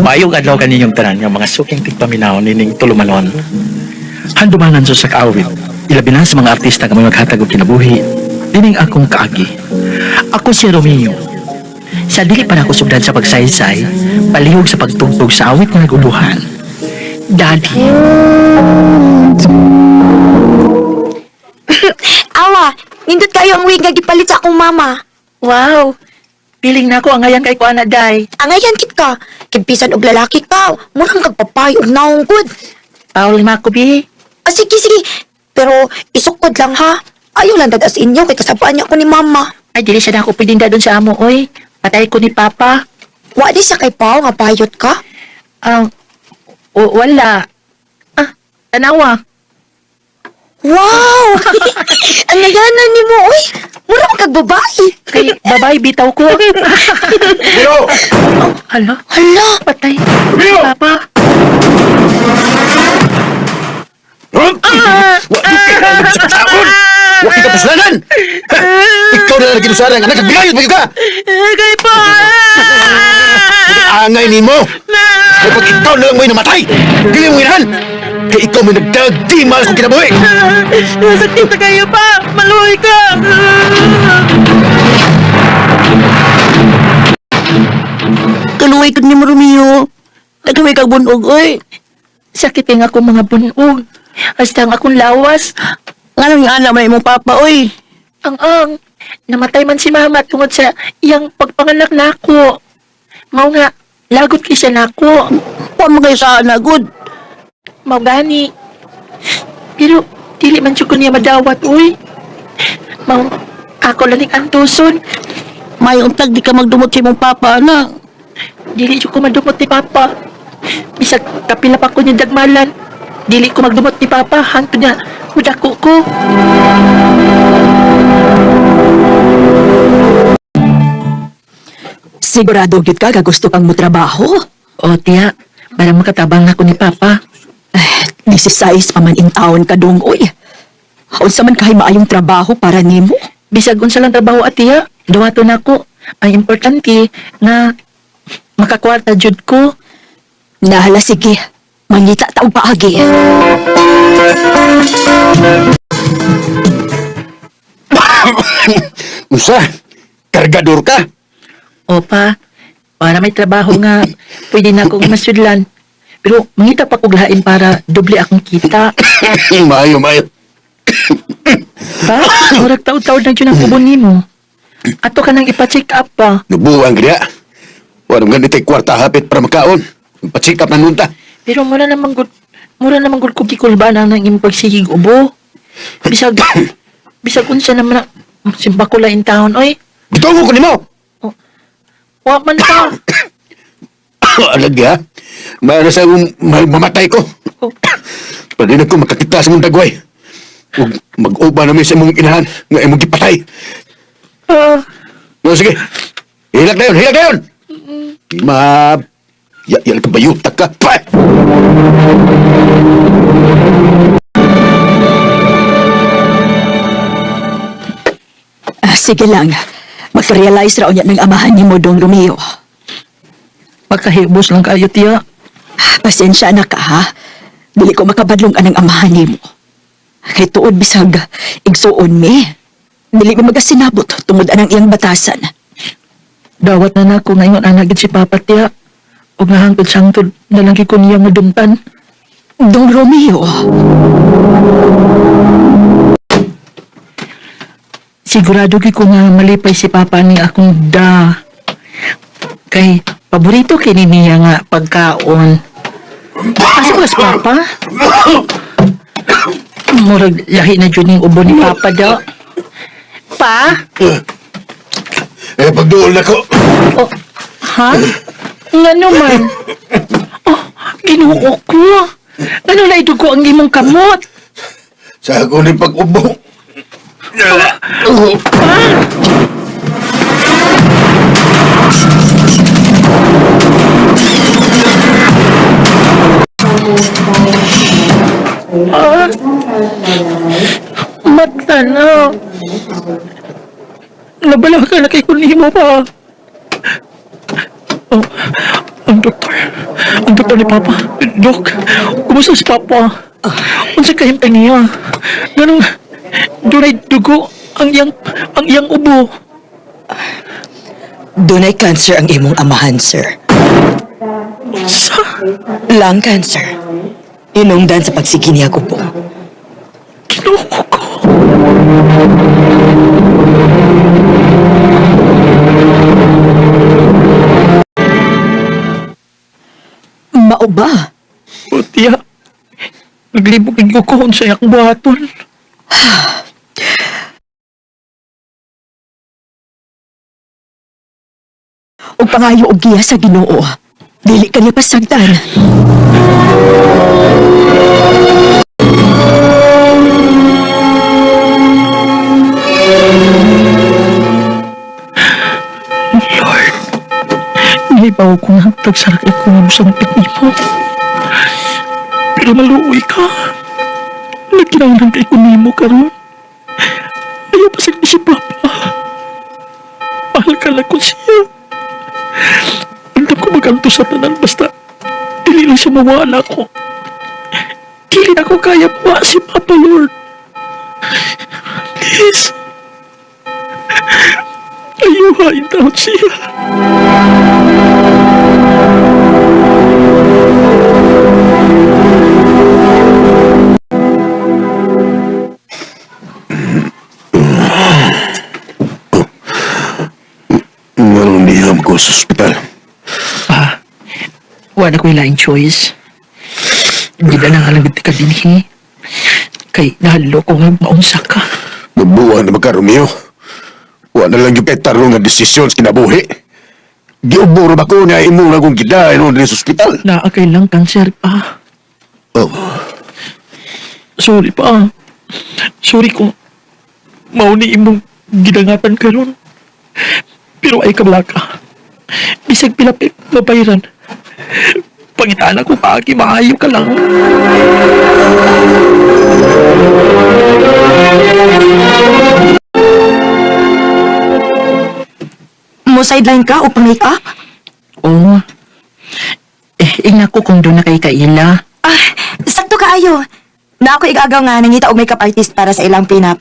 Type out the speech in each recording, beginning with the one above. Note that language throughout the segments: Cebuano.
Maayong adlaw kaninyong tanan nga mga suking tigpaminaw nining tulumanon. Handumanan sa kaawit, ilabi na sa mga artista nga may maghatag og kinabuhi, dining akong kaagi. Ako si Romeo. Sa dili pa nako sugdan sa pagsaysay, palihog sa pagtugtog sa awit nga naguluhan. Daddy. Awa, nindot kayo ang wig nga gipalit sa akong mama. Wow! Piling na ako ang ngayan kay kuana day. Angayan kit ka. Kimpisan og lalaki ka. Murang kag papay og naong gud. Paul lima ko bi. Ah, sige, sige. Pero isukod lang ha. Ayaw lang dadas inyo kay kasabaan niya ako ni mama. Ay dili siya na ako pwedeng dadon sa amo oy. Patay ko ni Papa. Wa di siya kay Pao nga bayot ka. Ah, wala. Ah, tanawa. Wow! Ang ngayanan ni mo, oy. Mura man kag babae. Kay babay bitaw ko. Pero! Hala, Hala, patay. Romeo! Papa. Huh? Wa di ka alam sa kasaon! Wa kita puslanan! Ha? Ikaw na lang ginusaran, anak, nagbilayot mo ka! Kay pa. Angay nimo! Kaya pag ikaw na lang mo'y namatay, dili mo inahan! Kaya ikaw mo'y nagdagdimal kung kinabuhi! Sakit na kayo pa. Maluhi ka. Kaluway ko ni mo, Romeo. Nagluway kag bunog, oy. Sakit nga akong mga bunog. Hasta ang akong lawas. Nga nang anak man imong papa, oy. Ang. Namatay man si mama tungod sa iyang pagpanganak nako. Mao nga, lagot kay siya nako. Wa man kayo sa ana, good. Mao gani. Pero dili man jud ko niya madawat, uy. Mao ako lang ning antuson. May untag di ka magdumot sa imong papa, ana. Dili jud ko madumot ni Papa. Bisag kapila pa ko niya dagmalan. Dili ko magdumot ni Papa hangtod niya mudako ko. Sigurado gyud ka gusto kang motrabaho? O tiya, para makatabang na ko ni Papa. 16 pa man in taon ka dong oy. Unsa man kay maayong trabaho para nimo? Bisag unsa lang trabaho atiya, duwato na ko. Ang importante nga makakwarta jud ko. Nahala sige. Mangita ta og paagi. Unsa? Kargador ka? Opa, para may trabaho nga pwede na akong masudlan. Pero mangita pa kog lain para doble akong kita. Maayo, maayo. Pa, murag taud-taud na jud ang kubo nimo. Ato ka nang ipa-check up pa. Nubuang kaya. Wala man ganit kwarta hapit para makaon. Pa-check up na nunta. Pero mura naman gud ko gikulba na nang imong pagsigig ubo. Bisag bisag unsa naman na simba ko lain taon oy. Gitungo ko nimo! Wa man pa. Alag ha? Maano sa akong mamatay ko. Oh. Pwede na ko makakita sa mong dagway. Ug mag-uba namin sa imong inahan nga imong gipatay. Ah, No, sige. Hilak na yun, hilak na yun! Ma... Ya, yan ka bayutak ka. Pa! Ah, sige lang. Makarealize ra unya ng amahan nimo dong Romeo. Pagkahibos lang kayo tiya. Pasensya na ka ha. Dili ko makabadlong anang amahan nimo. Kay tuod bisag igsuon mi. Dili mi magasinabot tungod anang iyang batasan. Dawat na nako ngayon anak gid si Papa tiya. Ug nahangtod sangtod na lang gid ko niya madumtan. Dong Romeo. Sigurado gid ko nga malipay si Papa ni akong da. Kay paborito kini niya nga pagkaon. Asa ba si Papa? Murag lahi na jud ning ubo ni Papa da. Pa? Eh, pagduol na ko. Oh, ha? Ngano man? Oh, Ginoo ko. Ngano na idugo ang imong kamot? Sa ako ni pag-ubo. Pa? Ah, mata na. Nabala ka na kay kunimo pa. Oh, ang doktor. Ang doktor ni Papa. Dok, kumusta si Papa? Unsa kahimtang niya? Ganong dunay dugo ang iyang ubo. Dunay cancer ang imong amahan, sir. Unsa? Lung cancer. Inungdan sa pagsigi niya ko po. Ginoo ko. Mao ba? Tiya, naglibog ko ko unsa iyang buhaton. Og pangayo og giya sa Ginoo. Dili ka niya pasagdan. Lord, nahibaw ko nga tagsarak ko nga mosampit nimo. Pero maluoy ka. Nagkinahanglan kay ko nimo karon. Ayaw pa si Papa. Mahal ka lang ko siya. Andam ko maganto sa tanan basta dili lang siya mawala ko. Dili na ko kaya mawa si Papa, Lord. Please. Ayuhain taon siya. Nganong niham ko sa ospital? Pa, wala ko'y laing choice. Hindi na lang alam ka dinhi. Kay nahalo ko nga maunsa ka. Mabuha na magka, Romeo. Wa na lang yung kay tarong nga desisyon sa kinabuhi. Giuburo ba ko niya imo na kong gida noon din sa ospital? Naa kay lang kanser pa. Oh, Sorry pa. Sorry kung mao ni imong gidangatan karon. Pero ay kabla ka. Bisag pila pa mabayran. Pangitaan ako paagi, maayo ka lang. Mo sideline ka o pang make-up? Oo. Eh, ina ko kung doon na kay kaila. Ah, sakto kaayo. Na ako igagaw nga nangita og makeup artist para sa ilang pinup.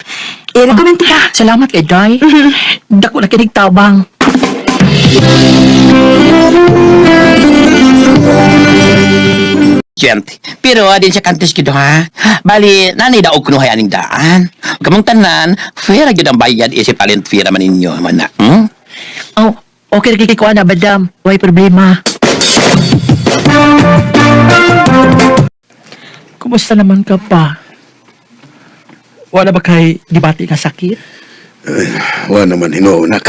I-recommend ka. Salamat kay Day. Dako na kinig tabang. Siyempre. Pero din siya kantis gid ha. Bali, nanay daog kuno hayaning daan. Kamong tanan, fair gyud ang bayad isip talent fair man ninyo man na. Hmm? Oh, okay ra kay kuan na, madam. Way problema. Kumusta naman ka pa? Wala ba kay gibati nga sakit? wa naman hinuo, nak.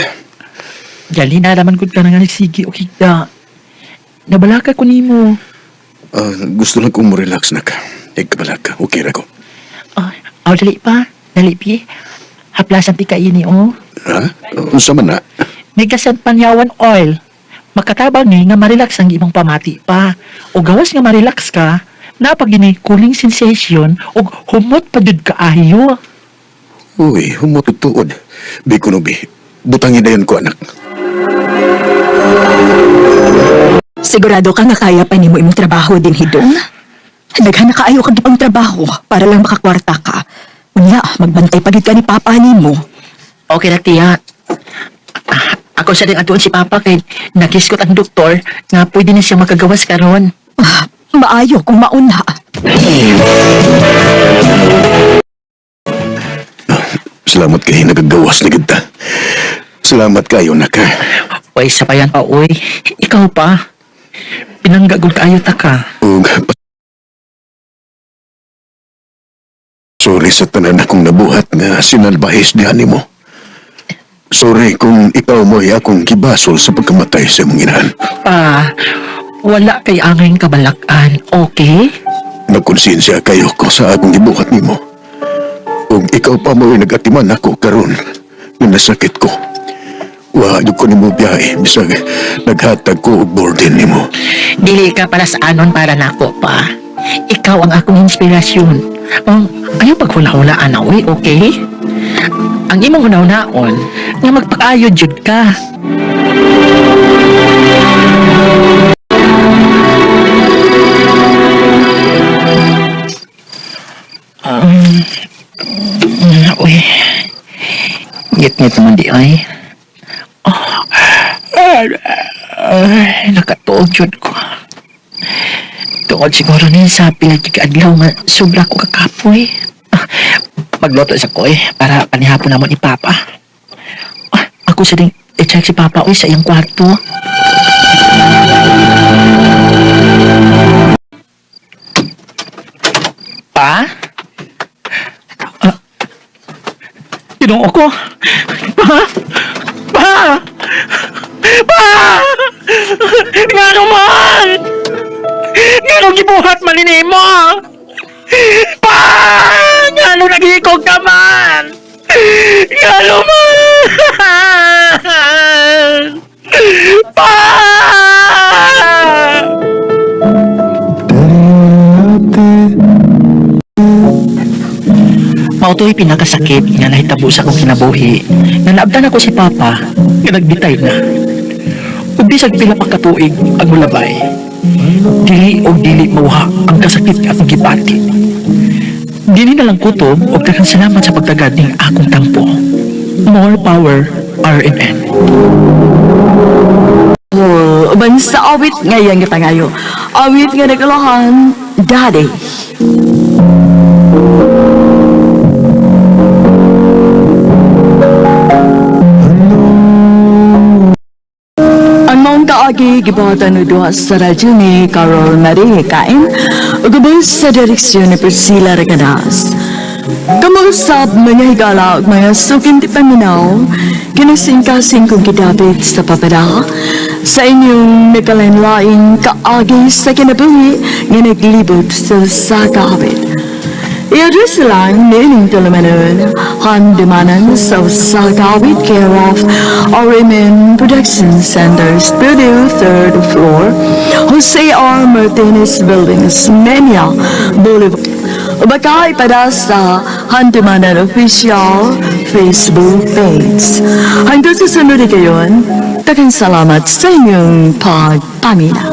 Dali na naman gud ka na nga nagsigi o higda. Nabalaka ko nimo. Ah, gusto lang kong mo-relax, nak. Ikabalak ka. Okay ra ko. Oh, oh dali pa. Dali pi. Haplasan ti kaini oh. Ha? Unsa man na? May gasan panyawan oil. Makatabang ni nga marelax ang imong pamati pa. O gawas nga marelax ka, napag ini cooling sensation og humot pa jud kaayo. Uy, humututuod. Bi kuno bi. Butangin dayon ko, anak. Sigurado ka nga kaya pa nimo imong trabaho din hidong? Daghan na kaayo kag ipang trabaho para lang makakwarta ka. Unya, magbantay pa gid ka ni papa nimo. Okay ra tiya. Ah, ako sa rin atuon si Papa kay nakiskot ang doktor nga pwede na siya makagawas karon. Ah, maayo kung mauna. Salamat kay nagagawas na kita. Salamat kayo, nak. ha? Uy, sa payan pa, uy. Ikaw pa. Pinanggagod kaayo ta ka. Ug sorry sa tanan akong nabuhat nga sinalbahis diha nimo. Sorry kung ikaw mo'y akong gibasol sa pagkamatay sa imong inahan. Pa, wala kay angay kabalakan, okay? Nagkonsensya kayo ko sa akong gibuhat nimo. Ug ikaw pa mo'y nagatiman ako karon nga nasakit ko. Wa jud ko nimo biyahe bisag naghatag ko og burden nimo. Dili ka para sa anon para nako pa. Ikaw ang akong inspirasyon. Ang ayaw paghula-hulaan na, uy, okay? Ang imong hunahunaon, nga magpakaayod jud ka. Sakit naman di ay. Oh, ay, ay, nakatuog jud ko. Tungod siguro ni sa pila jud ka adlaw nga sobra ko kakapoy. Ah, magluto sa ko eh, para panihapon namon ni Papa. Ah, ako sa ding i-check si Papa oy sa iyang kwarto. Pa? Ah, Ginoo ko. Pa! Pa! Pa! Nga naman! Nga nung gibuhat man ni mo? Pa! Nga nung naghikog ka man? Nga naman! Pa! Mao to'y pinakasakit nga nahitabo sa akong kinabuhi nga naabdan ako si Papa nga nagbitay na. Ug bisag pila pa katuig ang mulabay. Dili og dili mawha ang kasakit nga akong gibati. Dili na lang kutob og daghang salamat sa pagtagad ning akong tampo. More power, RMN. Oh, uban sa awit ngayon nga pangayo. Awit nga nagkalahan, Daddy. Ang maong kaagi gibuhatan og duha sa radyo ni Carol Marie Kain ug ubos sa direksyon ni Priscilla Recanas. Kamuusap mga higala ug mga suking ti paminaw, kinasingkasing kong gidapit sa papada sa inyong nagkalain-laing kaagi sa kinabuhi nga naglibot sa sakawit. I-address lang niining tulumanon, handumanan sa Sakawit, care of RMN Production Center, Studio 3rd Floor, Jose R. Martinez Building, Osmeña Boulevard. Baka ipada sa Handumanan Official Facebook page. Hanggang sa sunod kayon, daghang salamat sa inyong pagpamina.